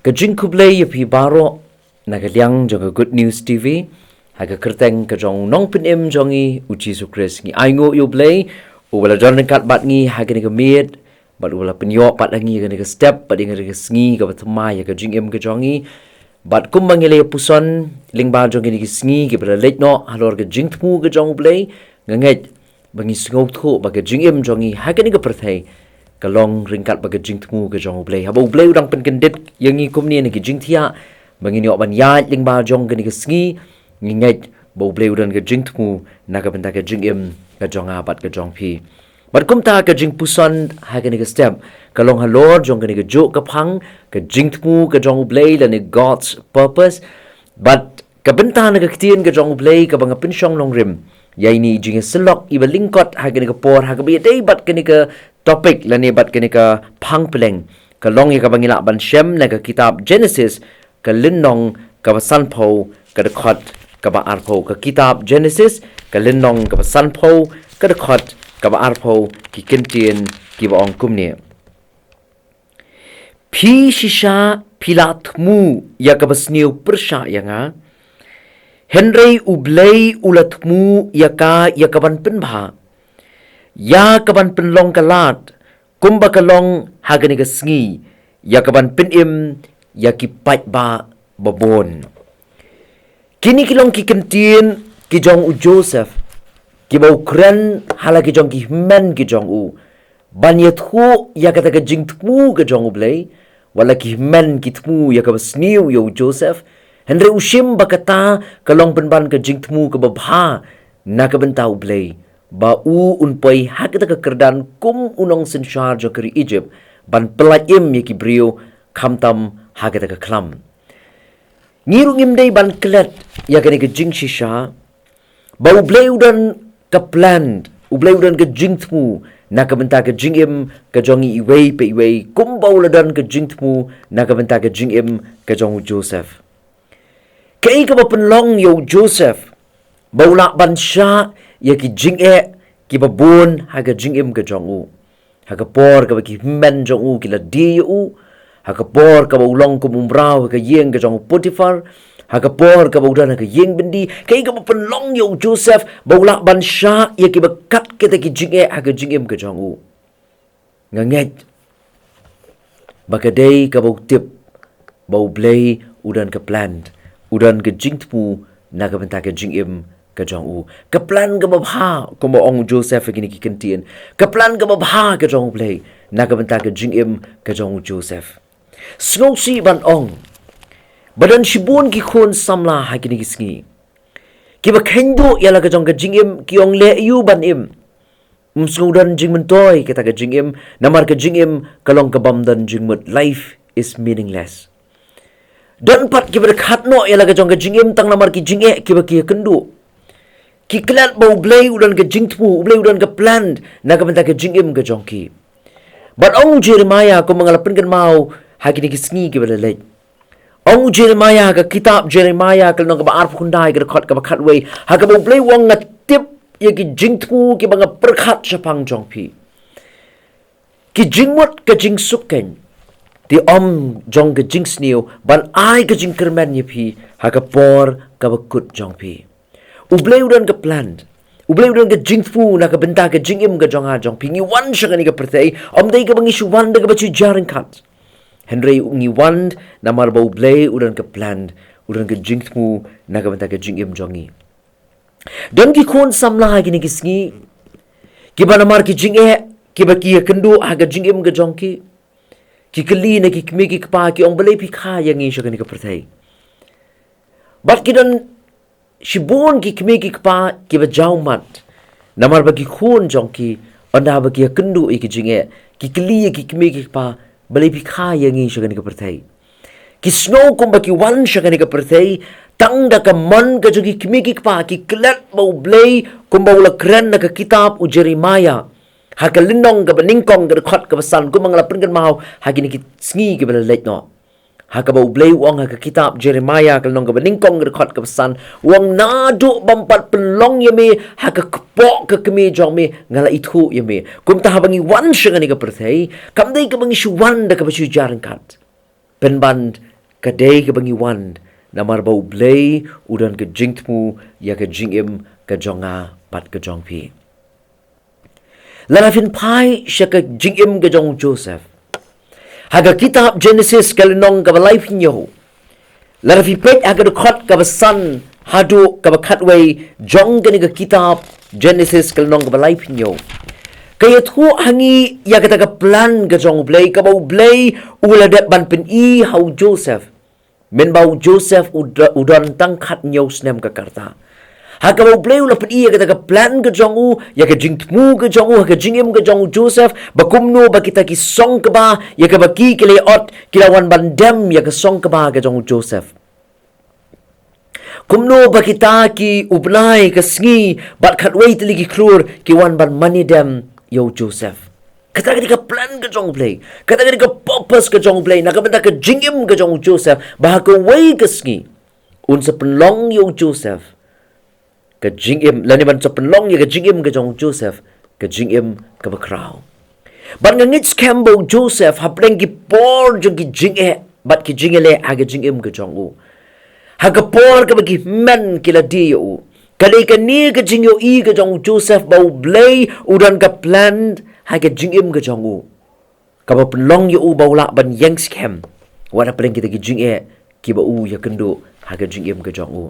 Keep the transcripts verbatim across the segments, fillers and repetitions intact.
Ka jingkhublei ïa phi baroh na ka liang jong ka Good News T V, ha ka kyrteng ka jong u Nongpynim jong ngi u Jisu Khrist. Ngi ainguh ïa u Blei uba la don ryngkat bad ngi ha kane ka miet, bad uba la pynïoh pat ha ngi kane ka step, bad ïa kane ka sngi kaba thymmai ïa ka jingim ka jong ngi. Bad kumba ngi la ïa puson lyngba jong kine ki sngi kiba la leit noh halor ka jingthmu ka jong u Blei, nga ngeit ba ngi sngewthuh ba ka jingim jong ngi ha kane ka pyrthei ka long ryngkat bad ka jingthmu ka jong u Blei. Haba u Blei u dang pynkyndit ïa ngi kumne na ki jingthiah ba ngin ïoh ban ïaid lyngba jong kane ka sngi, ngi ngeit ba u Blei u don ka jingthmu na ka bynta ka jingim ka jong nga bad ka jong phi. Bad kumta ka jingpuson ha kane ka step ka long halor jong kane ka juh ka phang, ka jingthmu ka jong u Blei lane God's purpose. Bad ka bynta na ka ktien ka jong u Blei kaba nga pynshong nongrim ïa ine i jingïasyllok iba lyngkot ha kane ka por, ha kaba ïadei bad kane ka topic lane bad kane ka phang pylleng, ka long ïa kaba ngi lah ban shem na ka kitab Genesis, ka lynnong kaba sanphew, ka dkhot kaba arphew. Ka kitab Genesis, ka lynnong kaba sanphew, ka dkhot kaba arphew, ki kyntien kiba ong kumne: Phi shisha phi la thmu ïa kaba sniew pyrshah ïa nga, hynrei u Blei u la thmu ïa ka ïa kaban pynbha, ïa kaban pynlong ka lad, kumba ka long ha kane ka sngi, ïa kaban pynim ïa ki paidbah babun. Kine ki long ki kyntien ki jong u Joseph, kiba u kren ha la ki jong ki hynmen ki jong u, ban ïathuh ïa kata ka jingthmu ka jong u Blei. Wat la ki hynmen ki thmu ïa kaba sniew ïa u Joseph, hynrei u shim ba kata ka long pynban ka jingthmu kaba bha na ka bynta u Blei, ba u un poi ha kata ka kyrdan kum u nongsynshar jong ka ri Egypt, ban pyllait im ïa ki briew, khamtam ha kata ka khlam. Ngi ruh ngim dei ban klet ïa kane ka jingshisha ba u Blei u don ka plan, u Blei u don ka jingthmu na ka bynta ka jingim ka jong ngi iwei pa iwei, kumba u la don ka jingthmu na ka bynta ka jingim ka jong u Joseph. Kaei kaba pynlong ïa u Joseph ba u lah ban shah ïa ki jingeh kiba bun ha ka jingim ka jong u? Ha ka por kaba ki hynmen jong u ki la die ïa u, ha ka por kaba u long kum u mraw ha ka ïing ka jong u Potiphar, ha ka por kaba u don ha ka ïing byndi, kaei kaba pynlong ïa u Joseph ba u lah ban shah ïa kiba kat kita ki jingeh ha ka jingim ka jong u? Nga ngeit ba ka dei kaba u tip ba u Blei u don ka plan, u don ka jingthmu na ka bynta ka jingim ka jong u. Ka plan kaba bha, kumba ong u Joseph ha kine ki kyntien. Ka plan kaba bha ka jong u Blei na ka bynta ka jingim ka jong u Joseph. Sngewsih ban ong ba don shibun ki khun samla ha kine ki sngi kiba kheiñ duh ïa la ka jong ka jingim, ki ong leh aïu ban im. Ym sngew don jingmyntoi kata ka jingim, namar ka jingim ka long ka bym don jingmut. Life is meaningless. Don pat kiba dkhat noh ïa la ka jong ka jingim tang namar ki jingeh kiba ki ïakynduh. Ki klet ba u Blei u don ka jingthmu, u Blei u don ka plan na ka bynta ka jingim ka jong ki. Bad ong u Jeremiah, kumba nga la pynkynmaw ha kine ki sngi kiba la leit. Ong u Jeremiah ha ka kitab Jeremiah ka lynnong kaba arphew khyndai, ka dkhot kaba khatwei, ha kaba u Blei u ong, nga tip ïa ki jingthmu kiba nga pyrkhat shaphang jong phi, ki jingmut ka jingsuk keiñ, te ym jong ka jingsniew, ban ai ka jingkyrmen ïa phi ha ka por kaba kut jong phi. U Blei u don ka plan, u Blei u don ka jingthmu na ka bynta ka jingim ka jong nga jong phi. Ngi wan sha kane ka pyrthei ym dei kaba ngi shu wan da kaba shu jia ryngkat, hynrei ngi wan namar ba u Blei u don ka plan, u don ka jingthmu na ka bynta ka jingim jong ngi. Don ki khun samla ha kine ki sngi kiba namar ki jingeh kiba ki ïakynduh ha ka jingim ka jong ki, ki kylli na ki kmie ki kpa, ki ong, balei phi kha ïa ngi sha kane ka pyrthei? Bad ki don shibun ki kmie ki kpa kiba jaw mat namar ba ki khun jong ki, ynda ba ki ïakynduh ïa ki jingeh, ki kylli ïa ki kmie ki kpa, balei phi kha ïa ngi sha kane ka pyrthei? Ki sngew kumba ki wan sha kane ka pyrthei tang da ka mon ka jong ki kmie ki kpa. Ki klet ba u Blei, kumba u la kren na ka kitab u Jeremiah ha ka lynnong kaba nyngkong, ka dkhot kaba san, kumba nga la pynkynmaw ha kine ki sngi kiba la leit noh. Ha kaba u Blei u ong ha ka kitab Jeremiah ka lynnong kaba nyngkong, ka dkhot kaba san, u ong, naduh bym pat pynlong ïa me ha ka kpoh ka kmie jong me, nga la ithuh ïa me. Kumta haba ngi wan sha kane ka pyrthei, kam dei kaba ngi shu wan da kaba shu jia ryngkat, pynban ka dei kaba ngi wan, namar ba U Blei u don ka jingthmu ïa ka jingim ka jong nga bad ka jong phi. Lada phin phai sha ka jingim ka jong u Joseph, ha ka kitab Genesis ka lynnong kaba laiphew hynñiew, lada phi peit ha ka dkhot kaba san haduh kaba khatwei jong kane ka kitab Genesis ka lynnong kaba laiphew hynñiew, ka ïathuh ha ngi ïa kata ka plan ka jong U Blei, kaba U Blei u la dep ban pyni ha u Joseph mynba u Joseph u do-, u don tang khathynñiew snem ka rta. Ha kaba U Blei u la pyni ïa kata ka plan ka jong u, ïa ka jingthmu ka jong u ha ka jingim ka jong u Joseph, ba kumno ba kita ki song kba ïa kaba ki ki la ot ki la wan ban dem ïa ka song kba ka jong u Joseph. Kumno ba kita ki u bnai, ka sngi bad khatwei tylli ki khlur ki wan ban mane dem ïa u Joseph. Kata ka dei ka plan ka jong U Blei, kata ka dei ka purpose ka jong U Blei na ka bynta ka jingim ka jong u Joseph, ba ha kawei ka sngi un sa pynlong ïa u Joseph ka jingim, lane ban sa pynlong ïa ka jingim ka jong u Joseph ka jingim kaba khraw. Bad nga ngeit skhem ba u Joseph, hapdeng ki por jong ki jingeh bad ki jingeh leh ha ka jingim ka jong u, ha ka por kaba ki hynmen ki la die ïa u, ka dei kane ka jingïohi ka jong u Joseph ba U Blei u don ka plan ha ka jingim ka jong u, kaba pynlong ïa u ba u lah ban ïeng skhem wat hapdeng kita ki jingeh kiba u ïakynduh ha ka jingim ka jong u.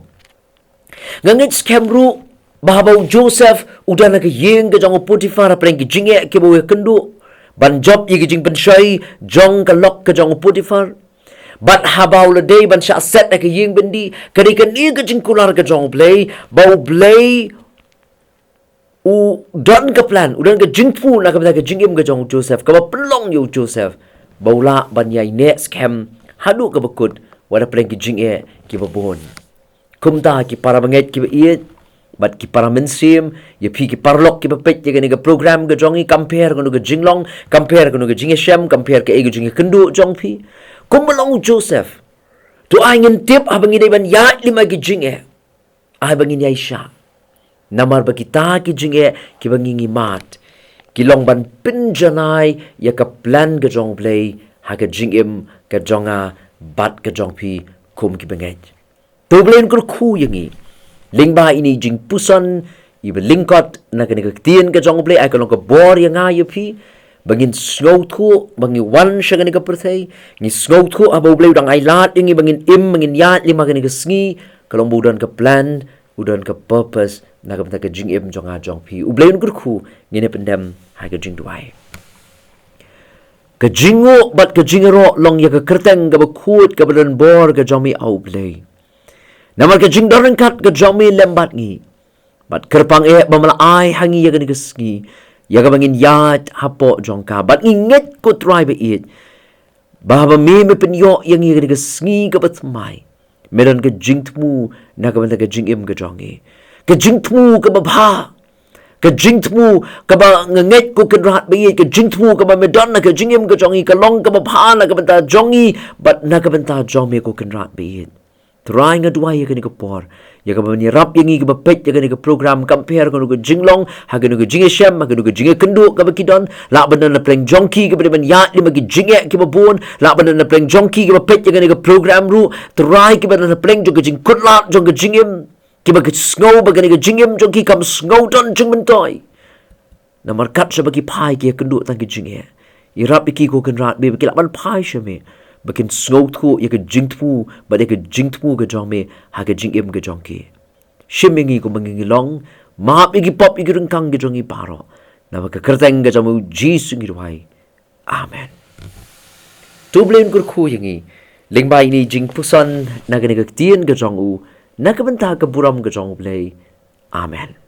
Nga ngeit skhem ruh ba haba u Joseph u don ha ka ïing ka jong u Potiphar, hapdeng ki jingeh kiba u ïakynduh, ban jop ïa ki jingpynshoi jong ka lok ka jong u Potiphar, bad haba u la dei ban shah set ha ka ïing byndi, ka dei kane ka jingkular ka jong U Blei ba U Blei u don ka plan, u don ka jingthmu na ka bynta ka jingim ka jong u Joseph, kaba pynlong ïa u Joseph ba u lah ban ïaineh skhem haduh kaba kut wat hapdeng ki jingeh kiba bun. Kumta ki para bangeit kiba ïeit bad ki para mynsiem, ïa phi ki paralok kiba peit ïa kane ka program ka jong ngi, compare kano ka jinglong, compare kano ka jingïashem, compare kaei ka jingïakynduh jong phi, kumba long u Joseph, to ai ngin tip haba ngi dei ban ïaid lem ha ki jingeh, ai ba ngin ïaishah. Namar ba kita ki jingeh kiba ngi ngi mad, ki long ban pynjanai ïa ka plan ka jong U Blei ha ka jingim ka jong nga bad ka jong phi kum ki bangeit. To U Blei un kyrkhu ïa ngi lyngba ine i jingpuson iba lyngkot na kane ka ktien ka jong U Blei, ai ka long ka bor ïa nga ïa phi, ba ngin sngewthuh ba ngi wan sha kane ka pyrthei, ngi sngewthuh haba U Blei u dang ailad ïa ngi ba ngin im, ba ngin ïaid lem ha kane ka sngi, ka long ba u don ka plan, u don ka purpose na ka bynta ka jingim jong nga jong phi. U Blei un kyrkhu, ngin ïa pyndem ha ka jingduwai. Ka jingnguh bad ka jingïaroh long ïa ka kyrteng kaba khuid kaba don bor ka jong me, A U Blei. Namar ka jingdon ryngkat ka jong me lem bad ngi, bad kyrpang eh ba me la ai ha ngi ïa kane ka sngi, ïa kaba ngin ïaid hapoh jong ka, bad ngi ngeit ko Trai ba ïeit, ba haba me me pynïoh ïa ngi ïa kane ka sngi kaba thymmai, me don ka jingthmu na ka bynta ka jingim ka jong ngi, ka jingthmu kaba bha, ka jingthmu kaba nga ngeit ko Kynrad ba ïeit, ka jingthmu kaba me don na ka jingim ka jong ngi ka long kaba bha na ka bynta jong ngi bad na ka bynta jong me ko Kynrad ba ïeit. Trai nga duwai ïa kane ka por, ïa kaba men ïarap ïa ngi kiba peit ïa kane ka program, compare kano ka jinglong, ha kano ka jingïashem, ha kano ka jingïakynduh kaba ki don, lah ban don na pdeng jong ki kiba dei ban ïaid lem ha ki jingeh kiba bun, lah ban don na pdeng jong ki kiba peit ïa kane ka program ruh, Trai, kiba don na pdeng jong ka jingkutlad jong ka jingim, kiba ki sngew ba kane ka jingim jong ki kam sngew don jingmyntoi. Namar katba ki phai ki ïakynduh tang ki jingeh. Ïarap ïa ki ko Kynrad ba ïeit ba ki lah ban phai sha me, ba kin sngewthuh ïa ka jingthmu, bad ïa ka jingthmu ka jong me ha ka jingim ka jong ki. Shim ïa ngi kumba ngi ngi long, map ïa ki pop ïa ki ryngkang ka jong ngi baroh. Namar ka kyrteng ka jong me U Jisu ngi duwai. Amen. To U Blei un kyrkhu ïa ngi lyngba ine i jingpuson na kane ka ktien ka jong u, na ka bynta ka burom ka jong U Blei. Amen.